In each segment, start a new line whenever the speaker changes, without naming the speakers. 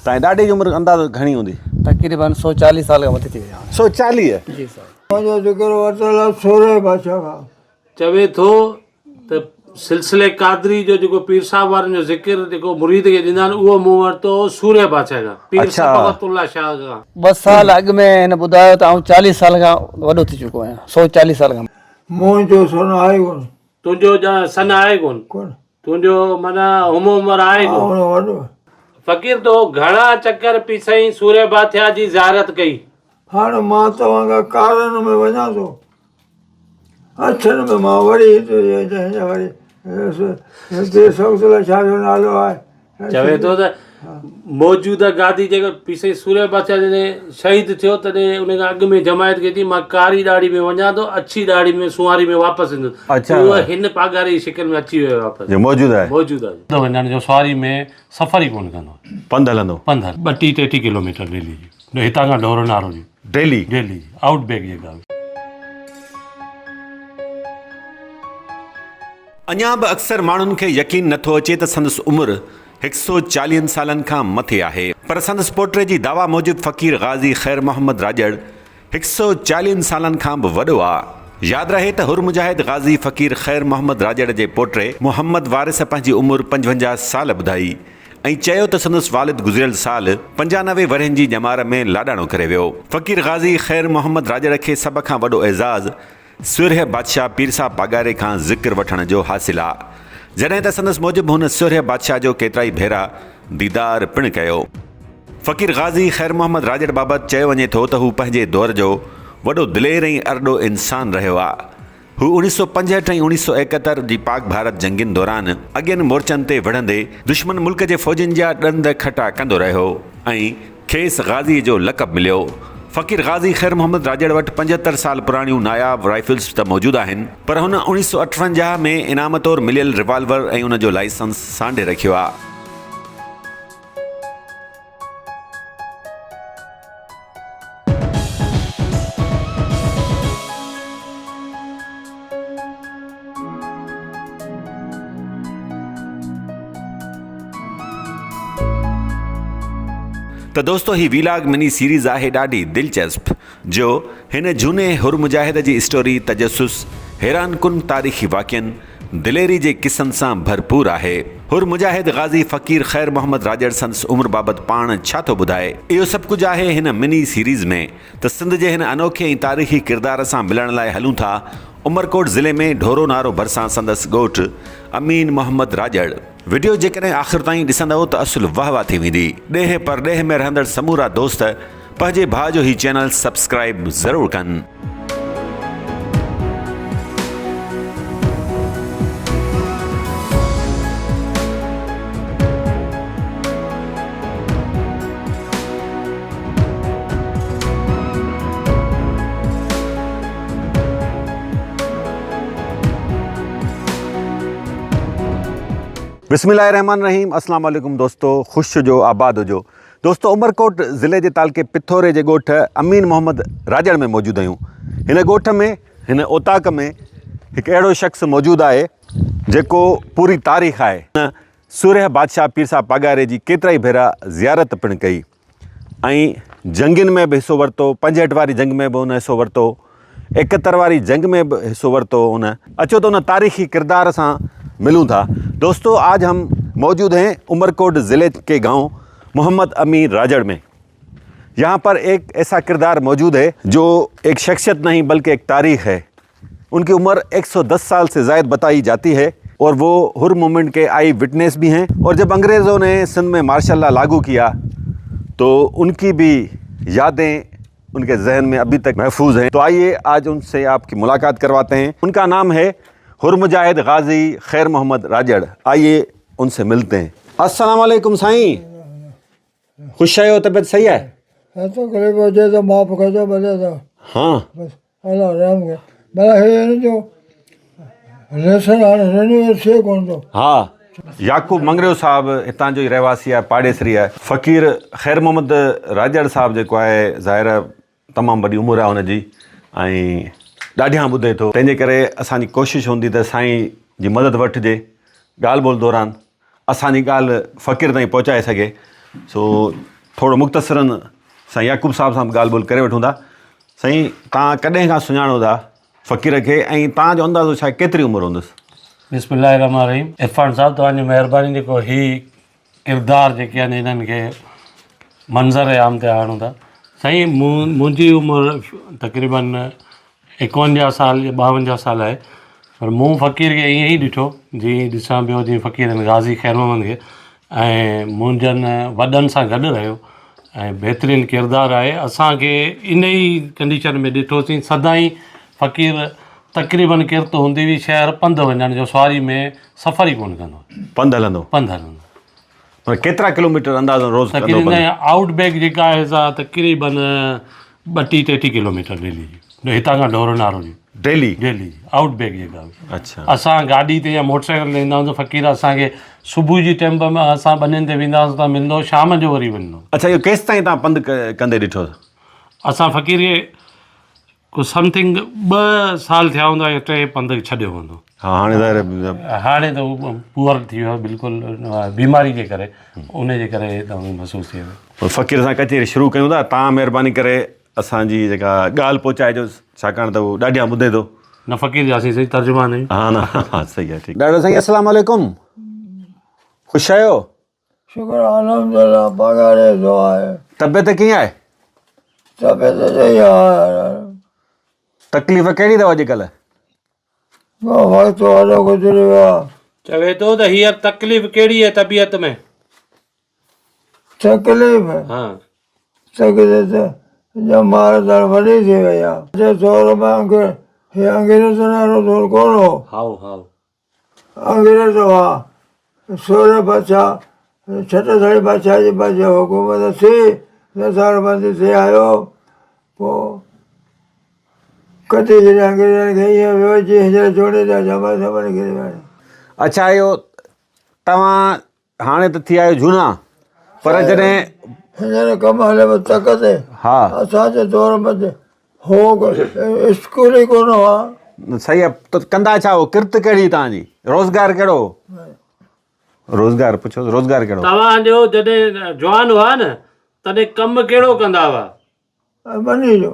تانجي ڏاڏي جي عمر اندازو گهڻي هوندي؟
تقريبن 140 سال کان مٿي ٿي ويا.
140؟
جي سائين.
منهنجو ذڪر ورتل آهي سورهيه بادشاهه کان.
چوي ٿو ته سلسلي قادري جو جيڪو پير صاحب وارن جو ذڪر جيڪو مريد کي ڏيندا آهن اهو مون ورتو هو سورهيه بادشاهه کان پير صبغت الله شاهه کان.
ٻه سال اڳ ۾ هن ٻڌايو ته آئون 40 سال کان وڏو ٿي چڪو آهيان 140 سال کان.
منهنجو سن آهي ڪونه.
تنهنجو سن آهي ڪونه. تنهنجو معنيٰ هم عمر آهي ڪو؟
آئون وڏو.
فقير تو گهڻا چڪر پي سائين سورهيه باٿيا جي زيارت ڪئي.
هاڻ مان توهان کان ڪارن ۾ وڃان ٿو. اڇن ۾ مان وري هتي وري هتي سوت الله شاهه جو نالو آهي.
چوي ٿو ته موجوده گادي جيڪو پير سائين سورهيه بادشاهه جڏهن شهيد ٿيو تڏهن ان کان اڳ ۾ جماعت کي چي مان ڪاري ڏاڙهي ۾ وڃان ٿو اڇي ڏاڙهي ۾ سونهاري ۾ واپس ايندس
اڇا.
اهو هن پاڳاري جي شڪل ۾ اچي ويو واپس
جو موجوده آهي.
موجوده جو. وڃڻ جو سواري ۾ سفر ئي ڪونه ڪندو.
پنڌ هلندو.
پنڌ ٻٽيهه ٽيٽيهه ڪلوميٽر ڊيلي جي هتان کان ڍورو نارو جي.
ڊيلي.
ڊيلي جي آئوٽ بيڪ جيڪا.
اڃا به اڪثر ماڻهن کي يقين نٿو اچي ته سندس عمر هڪ سئو چاليهن سالن کان مٿي آهي پر سندس پوٽي جي دعويٰ موجب فقير غازي خير محمد راڄڙ هڪ سئو چاليهن سالن کان به وڏو آ. ياد رهي ته حر مجاهد غازي فقير خير محمد راڄڙ جي پوٽي محمد وارث پنهنجي عمر 55 سال ٻڌائي ۽ چيو ته سندس والد گذريل سال 95 ورهين جي ڄمار ۾ لاڏاڻو ڪري ويو. فقير غازي خير محمد راڄڙ کي سڀ کان وڏو اعزاز سورهيه بادشاهه پير صاحب پاڳاري کان ذڪر وٺڻ جو حاصل آ. جڏهن ته سندس موجب هن سورهيه بادشاهه جو ڪيترائي ڀيرا ديدار پڻ ڪيو. فقير غازي خير محمد راڄڙ بابت چيو وڃي ٿو ته هو پنهنجي دور جو وڏو دلير ۽ ارڏو انسان رهيو آ. هو اوڻيهه سو پنجهٺ ۽ اوڻيهه سو ايڪهتر جي پاڪ ڀارت جنگين دوران اڳين مورچن تي وڙهندي دشمن ملڪ جي فوجين جا ڏند کٽا ڪندو رهيو ۽ کيس غازي جو لقب مليو. فقير غازي خير محمد راڄڙ وٽ 75 سال پراڻيون ناياب رائفلز ته موجود آهن پر هن 1958 ۾ انعام طور مليل ريوالور ۽ ان جو لائسنس سانڍي رکيو آ. ته دوستو هي ويلاگ مني سيريز آهي ڏاڍي دلچسپ جو هن جهوني حر مجاهد جي اسٽوري تجسس، حيران ڪن تاريخي واقعن، دليري جي قصن سان ڀرپور آهي. حر مجاهد غازي فقير خير محمد راڄڙ سندس عمر بابت پاڻ ڇا ٿو ٻڌائي اهو سڀ ڪجهه آهي هن مني سيريز ۾. ته سنڌ جي هن انوکي ۽ تاريخي ڪردار سان ملڻ لاء هلون ٿا عمرڪوٽ ضلعي ۾ ڍورو نارو ڀرسان سندس ڳوٺ امين محمد راڄڙ. وڊيو جيڪڏهن آخر تائين ڏسندؤ ته اصل واه واه ٿي ويندي. ڏيهه پرڏيهه ۾ رهندڙ سمورا دوست پنهنجي ڀاء جو هي چينل سبسڪرائيب ضرور ڪن. بسم الله الرحمن الرحيم السلام عليڪم دوستو خوش هجو آباد هجو دوستو عمرڪوٽ ضلعي جي تعلقي پٿوري جي ڳوٺ امين محمد راڄڙ ۾ موجود آهيون هن ڳوٺ ۾ هن اوطاق ۾ هڪ اهڙو شخص موجود آهي جيڪو پوري تاريخ آهي سورهيه بادشاهه پير صاحب پاڳاري جي ڪيترائي ڀيرا زيارت پڻ ڪئي ۽ جنگين ۾ به حصو ورتو، پنجهٺ واري جنگ ۾ به هن حصو ورتو، ايڪهتر واري جنگ ۾ به حصو ورتو هن. اچو ته ان تاريخي ڪردار سان ملون ٿا. دوستو آج هم موجود هين عمرڪوٽ ضلعي ڪي گائون محمد امين راجڙ ۾ يهان پر ايڪ ايسا ڪردار موجود هي جو ايڪ شخصيت نهين بلڪه ايڪ تاريخ هي. ان کی عمر 110 سال سے زائد بتائی جاتی ہے اور وہ ہر مومنٹ کے آئی وٹنس بھی ہیں اور جب انگریزوں نے سندھ میں مارشل لا لاگو کیا تو ان کی بھی یادیں ان کے ذہن میں ابھی تک محفوظ ہیں تو آئیے آج ان سے آپ کی ملاقات کرواتے ہیں ان کا نام ہے حر مجاہد غازی خیر محمد راجڑ آئیے ان سے ملتے ہیں السلام علیکم سائیں خوش آهيو طبيعت صحيح آهي؟
ها تڪليف هجي ته معاف ڪجو ڀلي ته
ها
بس الله رحم ڪري ڀلا هي هن جو ليسن هاڻي رينيوئل ٿئي ڪونه ٿو.
ها يعقوب مڱريو صاحب هتان جو ئي رهواسي آهي پاڙيسري آهي فقير خير محمد راڄڙ صاحب جيڪو آهي ظاهر تمام وڏي عمر آهي هن جي ۽ ڏاڍيان ٻڌي ٿو تنهن جي ڪري اسان جي ڪوشش هوندي ته سائين جي مدد وٺجي ڳالهه ٻولهه دوران اسان جي ڳالهه فقير تائين پهچائي سگهي. سو ٿورو مختصرن سائين يعقوب صاحب سان به ڳالهه ٻولهه ڪري وٺون ٿا. سائين توهان ڪڏهن کان سڃاڻو ٿا فقير کي ۽ توهان جو اندازو ڇا ڪيتري عمر هوندس؟
بسم الله الرحمٰن الرحيم عرفان صاحب توهان جي مهرباني جيڪو هي ڪردار جيڪي آهن انهن کي منظر عام تي آڻو ٿا سائين مون منهنجي عمر تقريبن ايڪونجاهه سال يا ٻاونجاهه سال آهي پر مون فقير کي ائين ئي ڏٺو جيئن ڏسان پيو جيئن فقير غازي خير محمد کي ۽ منهنجن وڏن سان گڏ رهيو ۽ بهترين ڪردار آهي اسانکي ان ئي ڪنڊيشن ۾ ڏٺوسين سدائين فقير تقريبن ڪرت هوندي هئي شهر پنڌ وڃڻ جو سواري ۾ سفر ئي ڪونه ڪندو
پنڌ هلندو
پنڌ هلندو
پر ڪيترا ڪلوميٽر اندازن روز ڪندو
تقريبن آئوٽ بيڪ جيڪا آهي سا تقريبن ٻٽيهه ٽيٽيهه ڪلوميٽر ڊيلي جي هتان کان ڍورو نارو جي
ڊيلي
ڊيلي جي آئوٽ بيڪ جيڪا
اڇا
اسان گاڏي تي يا موٽر سائيڪل تي ايندا هئاسين فقير اسان کي صبح جي ٽيم به اسان ٻنين تي ويندا هئاسين ته ملندو شام جو وري ويندو.
اڇا اهو ڪيستائين تان پنڌ ڪندي ڏٺو؟
اسان فقير کي ڪو سمٿنگ ٻه سال ٿيا هوندا يا ٽي پنڌ ڇڏيو هوندو.
ها هاڻي ظاهر آهي.
هاڻي ته هو پوئر ٿي ويو آهي بلڪل بيماري جي ڪري ان جي ڪري ته محسوس ٿي ويو.
فقير سان ڪچهري شروع ڪيون ٿا تان مهرباني ڪري اسان جي جيڪا ڳالهه پهچائجو ڇاڪاڻ ته هو ڏاڍيان ٻڌي ٿو.
نه فقير جا اسين سائين ترجمان آهيون.
ها نه ها صحيح آهي ٺيڪ. ڏاڏا سائين السلام عليڪم خوش آهيو.
شڪر الحمدلله پاڳاري جو آهي.
طبيعت ڪيئن آهي؟
طبيعت صحيح آهي.
تڪليف ڪهڙي اٿو اڄڪلهه؟
وقت وڏو گذري ويو آهي.
چوي ٿو ته هينئر تڪليف ڪهڙي آهي طبيعت ۾؟
تڪليف؟
ها.
تڪليف ته ڄمار ته وڏي ٿي وئي آهي. جي دور ۾ هي انگريزن وارو دور ڪونه هو.
هائو هائو.
انگريز هئا. سورهيه بادشاهه ڇٽيهه بادشاهه جي بادشاهه حڪومت ٿي، نظاربندي ٿي آيو. پوء ڪڏهن جڏهن انگريزن کي ائين ويو جيئن هينئر جوڙي جا جمع سمن کي ويا.
اڇا اهو توهان هاڻي ته ٿي آيو جهونا پر جڏهن
هينئر ڪم هلي پيو تڪ تي.
ها.
اسان جي دور ۾ هو اسڪول ئي ڪونه هئا.
صحيح آ ته ڪندا ڇا هو ڪرت ڪهڙي توهان جي روزگار ڪهڙو هو؟ روزگار پڇو روزگار ڪهڙو؟
توهان جو جڏهن جوان هئا نه تڏهن ڪم ڪهڙو ڪندا هئا؟
ٻني جو.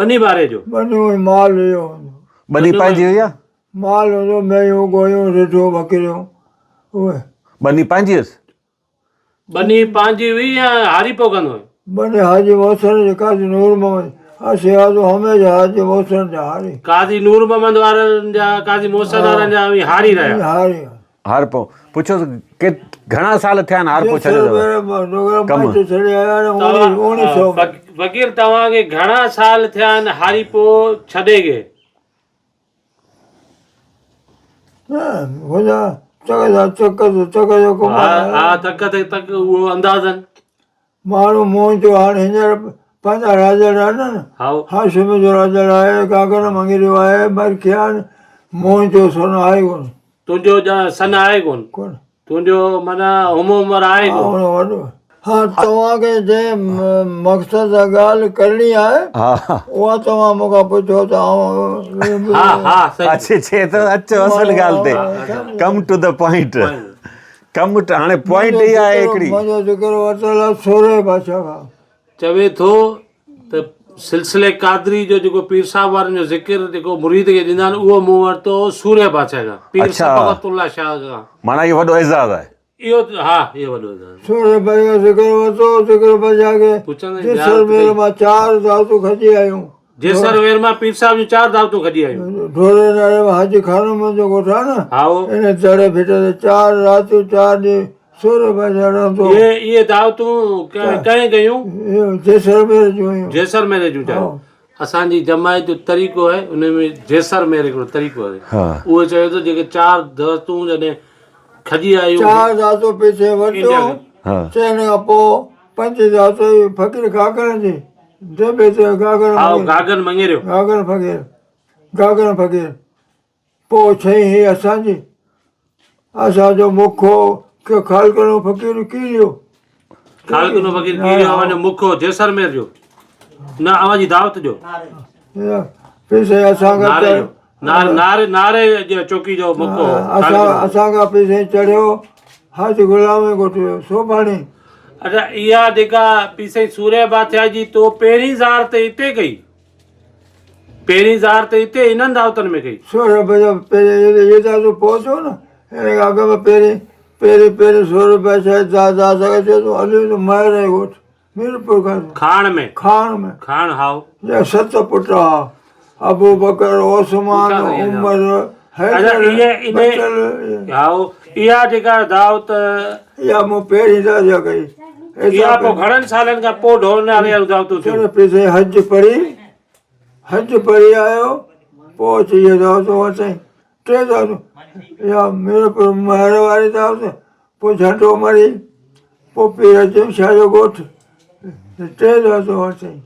ٻني ٻاري جو.
ٻني ۽ مال اهو هوندو.
ٻني پنهنجي هئي يا؟
مال هوندو مينهون ڳويون رڍون ٻڪريون اهي.
ٻني پنهنجي هيس؟
ٻني پنهنجي هئي يا هاري پو ڪندو هو؟
ٻني حاجي محسن جي قاضي نور محمد اسين آزو هميشه حاجي محسن جا هاري.
قاضي نور محمد وارن جا قاضي محسن وارن جا اوهين هاري رهيا.
هاري.
هارپو پڇوس ڪي گهڻا سال ٿيا آهن هارپو ڇڏيو اٿو ڪم.
فقير توهان کي گهڻا سال ٿيا آهن هاريپو ڇڏي کي؟ ها تڪ تي تڪ اهو اندازن.
ماڻهو منهنجو هاڻ هينئر پنهنجا راڄڙ آهن نه هاشم جو راڄڙ آهي گاگن مڱريو آهي مرکيا آهن منهنجو سن آهي ڪونه.
تنهنجو سن آهي ڪونه.
ڪونه.
تنهنجو معنيٰ هم عمر آهي ڪونه.
وڏو ها توهان کي جنهن مقصد سان ڳالهه ڪرڻي آهي اها توهان مون کان پڇو ته آئون
ها ها صحيح.
اچي چي ٿو اچو اصل ڳالهه تي ڪم ٽو the point. ڪم ته هاڻي پوائنٽ ئي آهي هڪڙي.
منهنجو ذڪر ورتل آهي سورهيه بادشاهه کان.
چوي ٿو ته سلسلي قادري جو جيڪو پير صاحب وارن جو ذڪر جيڪو مريد کي ڏيندا آهن اهو مون ورتو هو سورهيه بادشاهه کان پير صبغت الله شاهه کان.
معنيٰ اهو وڏو اعزاز آهي.
اهو ها اهو وڏو اعزاز.
سورهيه بادشاهه کان ذڪر ورتو ذڪر بادشاهه کي جيسلمير مان چار دعوتون کڄي آيون.
جيسلمير مان پير صاحب جون چار دعوتون کڄي آيون.
ڍوري ناري ۾ حاجي خانو محمد جو ڳوٺ آهي نه ان دڙي ڀٽ تي چار راتيون چار ڏينهن سورهيه بادشاهه رهندو هو.
اهي دعوتون ڪنهن ڪيون؟
جيسلمير جون هيون.
جيسلمير جون چار. اسان جي جماعت جو طريقو آهي ان ۾ جيسلمير هڪڙو طريقو آهي اهو چوي ٿو جيڪي چار دعوتون جڏهن کڄي آيون.
چار دعوتون پيسي ورتيون چئن کان پوء پنج دعوتون فقير گاگڻ جي دٻي تي گاگڻ
هائو گاگن مڱيريو.
گاگن فقير گاگن فقير پوء ڇهين هي اسان جي اسان جو مک هو خالقڏنو فقير ڪيريو.
خالقڏنو فقير ڪيريو اوهان جو مک هو جيسلمير جو نه اوهان جي دعوت جو.
پيسي اسان کان
ناري جو ناري ناري جي چوڪي جو مک هو.
اسان کان پيسي چڙهيو حاجي غلام جي ڳوٺ ويو سوڀاڻي.
اڇا اها جيڪا پير سائين سورهيه بادشاهه جي تو پهرين زار ته اتي ڪئي؟ پهرين زار ته اتي انهن دعوتن ۾ ڪئي.
سورهيه بادشاهه پهرين هي دعوت پهتو نه هن کان اڳ ۾ پهرين پهرين پهرين سورهيه بادشاهه جي دعوت کي چيو ته هلي وڃ مهر جي ڳوٺ ميرپور کان
کاڻ ۾.
کاڻ ۾.
کاڻ هائو.
جا ست پٽ ها ابوبڪر، عثمان، عمر، حيدر، بچل.
هائو اها جيڪا دعوت.
اها مون پهرين دعوت ڪئي.
اها پوء گهڻن سالن کان پوء ڍورن واري دعوتون ٿيون.
پيسي حج پڙهي حج پڙهي آيو پوء اچي اها دعوت ورتائين. ٽي دعوتون اها ميرپور مهر واري دعوت پوء جهنڊو مري پوء پير اجيب شاهه جو ڳوٺ ٽي دعوتون ورتائين.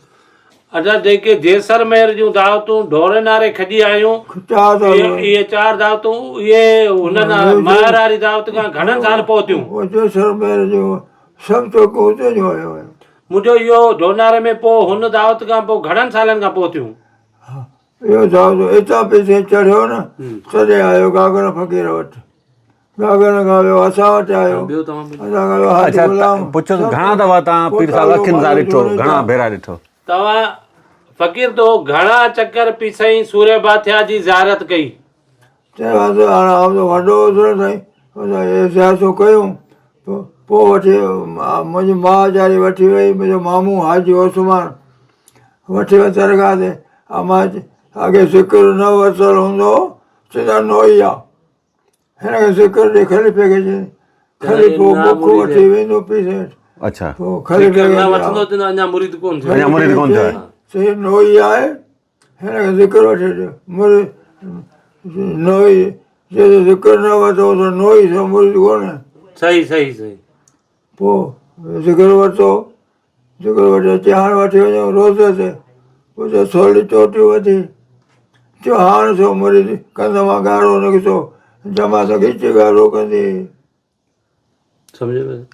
اچا جيڪي جيسر مهر جون دعوتون ڍوري ناري کڄي آيون
چار دعوتون
اهي چار دعوتون اهي هن مهر واري دعوت کان گهڻن سال پوء ٿيون.
اهو جيسر مهر جو سڀ چوڪو اتي جو آيو آهي.
منهنجو اهو ڍوناري ۾ پوء هن دعوت کان پوء گهڻن سالن کان پوء ٿيون.
اهو دعوت اتان پيسي چڙهيو نه تڏهن آيو گاگڻ فقير وٽ. گاگڻ کان ويو اسان وٽ آيو. اسان کان ويو حاجي غلام.
پڇو ته گهڻا دفعا توهان پير صاحب اکين سان ڏٺو گهڻا ڀيرا ڏٺو.
توهان فقير تو گهڻا چڪر پير سائين سورهيه بادشاهه جي زيارت ڪئي.
چيو ته هاڻ آئون ته وڏو هوس نه سائين اهي زيارتون ڪيون پوء وٺي منهنجي ماء ويچاري وٺي وئي منهنجو مامو حاجي عثمان وٺي ويو درگاهه تي امان اڳي ذڪر نه ورتل هوندو هو چوندا نوئي آ هن کي ذڪر ڏي خليفي کي چي خليفو بک وٺي ويندو پيسي وٽ
اڇا
پوء خليفي
ذڪر نه وٺندو ته اڃا مريد ڪون ٿيو
اڃا مريد ڪون ٿيو
چي نوئي آهي هن کي ذڪر وٺي ڏيو مريد نوئي چي ذڪر نه ورتو ته نوئي سو مريد ڪونهي
صحيح صحيح صحيح
پوء ذڪر ورتو ذڪر وٺي اچي هاڻ وٺي وڃو روضي تي پوء چيو ٿورڙي چوٽيون وڌي چيو هاڻ ٿيو مريد ڪنڌ مان ڳاڙهو نڪتو جماعت کيچي ڳاڙهو ڪندي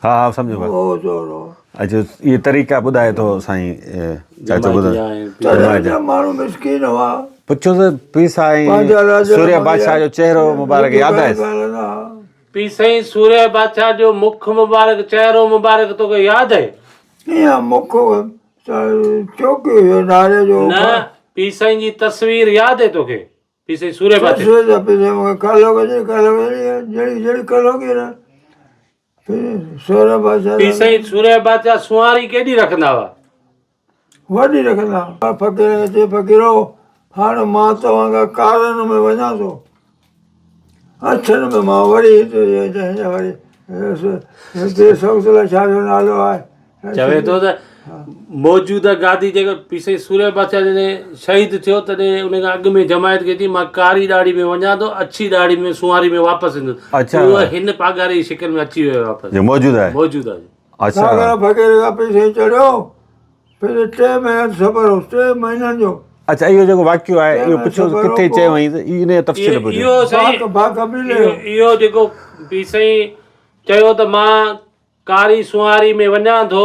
ها ها سمجهو اچھا اهي طريقا ٻڌائي ٿو سائين چاچو
ٻڌائي ماڻهو مسڪين هئا
پڇو ته پير سائين سوريا بادشاهه جو چهرو مبارڪ ياد آهي
پير سائين سورهيه بادشاهه جو مک مبارڪ چهرو مبارڪ توکي ياد اهي؟
ايئن مک چوڪي هيو ناري جو
نه پير سائين جي تصوير ياد اهي توکي؟ پير سائين سورهيه بادشاهه
تصوير ته پير سائين مونکي ڪلهو ڪجي ڪلهو جهڙي جهڙي ڪلهو ڪي نه سورهيه بادشاهه
پير سائين سورهيه بادشاهه سنواري ڪيڏي رکندا هئا؟
وڏي رکندا هئا. فقير کي چئي فقيرو هاڻ مان توهان کان ڪارن ۾ وڃان ٿو اڇن ۾ مان وري وري ڇا جو نالو آهي
چوي ٿو ته موجوده گادي جيڪا پير سائين سورهيه بادشاهه جڏهن شهيد ٿيو تڏهن ان کان اڳ ۾ جماعت کي چئي مان ڪاري ڏاڙهي ۾ وڃان ٿو اڇي ڏاڙهي ۾ سنواري ۾ واپس ايندس اهو هن پاڳاري جي شڪل ۾ اچي ويو واپس
موجوده آهي
موجوده آهي
اڇا.
ساگر فقير کان پيسي چڙهيو پھرين ٽي مهينن جو سفر هو ٽي مهينن جو.
اڇا اهو جيڪو واقعو آهي اهو پڇيو ته ڪٿي چيو هئائين ته ان جو تفصيل ٻڌايو.
اهو سائين اهو جيڪو پير سائين چيو ته مان ڪاري سنواري ۾ وڃان ٿو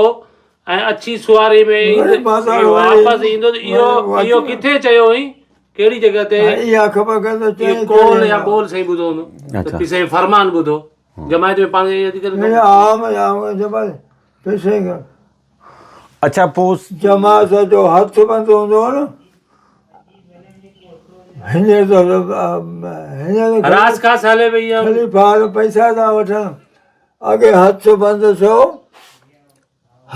۽ اڇي سنواري ۾ واپس ايندس اهو اهو ڪٿي چيو هئائين ڪهڙي جڳهه تي
اها خبر ڪانه ته
اهو قول يا ٻول سائين ٻڌو هوندو ته پير سائين فرمان ٻڌو جماعت ۾ پاڻ اڄڪلهه
عام عام جماعت پير سائين
اڇا پوء
جماعت جو هٿ بند هوندو هو نه هينئر ته هينئر
راس خاص هلي وئي آهي
خليفا پئسا ٿا وٺن اڳي هٿ بند ٿيو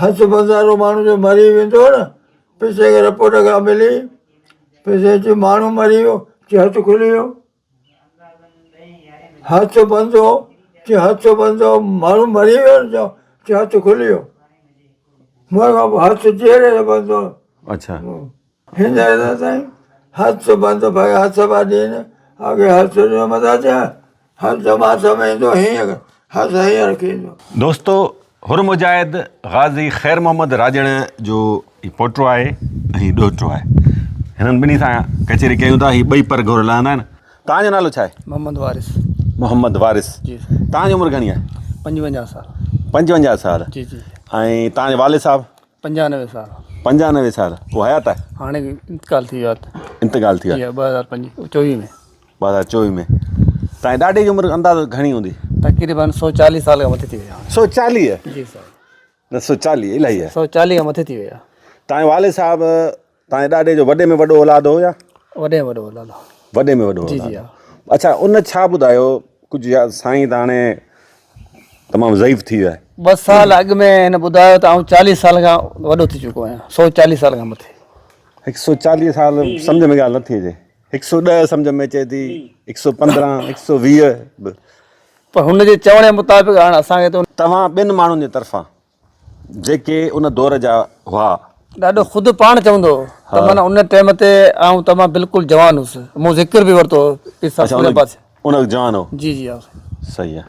هٿ بند وارو ماڻهو جو مري ويندو هو نه پئسي کي رپورٽ کان ملي پئسي چي ماڻهو مري ويو چي هٿ کلي ويو هٿ بند هو چي هٿ بند هو ماڻهو مري ويو نه چئو چي هٿ کلي ويو مون کان پوء هٿ چهري تي بند هو
اڇا
هينئر ته سائين هٿ بند ڀئي هٿ پيا ڏين اڳي هٿ ڏيو مٿان ٿيا هٿ جماعت ۾ ايندو هيئن هٿ هيئن رکي ايندو.
دوستو حر مجاهد غازي خير محمد راڄڙ جو هي پوٽو آهي ۽ هي ڏوهٽو آهي. هنن ٻنهي سان ڪچهري ڪيون ٿا. هي ٻئي پر گهور لهندا آهن. توهان جو نالو ڇا آهي؟
محمد وارث.
محمد وارث.
جي سر.
توهان جي عمر گهڻي آهي؟
55 سال.
55 سال.
جي جي.
۽ توهان جي والد صاحب؟
95 سال.
95 سال. هو حيات آهي؟
هاڻي انتقال ٿي ويو آهي.
انتقال ٿي ويو
آهي. جي 2024 ۾.
2024 ۾. توهان جي ڏاڏي جي عمر اندازو گهڻي هوندي؟
تقريبن 140 سال کان مٿي ٿي ويو آهي.
140؟
جي سر.
نه 140 الاهي آهي.
140 کان مٿي ٿي ويو آهي.
توهان جي والد صاحب توهان جي ڏاڏي جو وڏي ۾ وڏو اولاد هو يا؟
وڏي ۾ وڏو اولاد هو.
وڏي ۾ وڏو
جي
اولاد
جي ها.
اڇا ان ڇا ٻڌايو ڪجهه يا سائين ته هاڻي تمام ضعيف ٿي ويا.
ٻه سال اڳ ۾ هن ٻڌايو ته آئون 40 سال کان وڏو ٿي چڪو آهيان 140 سال کان مٿي.
140 سال سمجهه ۾ ڳالهه نٿي اچي. 110 سمجهه ۾ اچي ٿي، 115، 120 به.
پر هن جي چوڻ جي مطابق هاڻ اسان کي ته.
توهان ٻين ماڻهن جي طرفان جيڪي ان دور جا هئا.
ڏاڏو خود پاڻ چوندو هو ته معنيٰ ان ٽيم تي آئون تمام بلڪل جوان هوس. مون ذڪر به ورتو هو پير صاحب
اڇا
سورهيه بادشاهه.
ان وقت جوان هو.
جي جي ها.
صحيح آهي.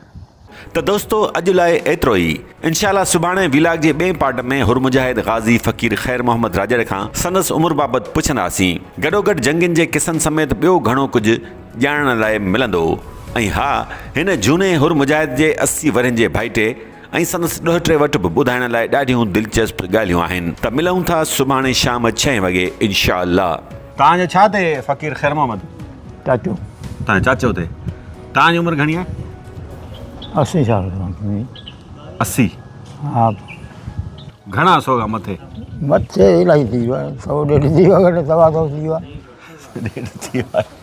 ته دوستو اڄ لاء ايترو ئي. انشاء الله سڀاڻي ويلاگ جي ٻئين پارٽ ۾ حر مجاهد غازي فقير خير محمد راڄڙ کان سندس عمر بابت پڇنداسين. گڏوگڏ جنگين جي قصن سميت ٻيو گهڻو ڪجهه ڄاڻڻ لاء ملندو. ۽ ها هن جهوني حر مجاهد جي 80 ورهين جي ڀائٽي ۽ سندس ڏوهٽي وٽ به ٻڌائڻ لاء ڏاڍيون دلچسپ ڳالهيون آهن ته ملون ٿا سڀاڻي شام ڇهين وڳي انشاء الله. توهان جو ڇا تي فقير خير محمد؟
چاچو.
توهان جو چاچو تي. توهان جي عمر گهڻي آهي؟
80 سال ٿي.
80؟
ها.
گهڻا سو کان مٿي؟
مٿي الاهي ٿي ويو آهي سو ڏيڍ ٿي ويو آهي سوا سو ٿي ويو آهي.
ڏيڍ ٿي ويو آهي.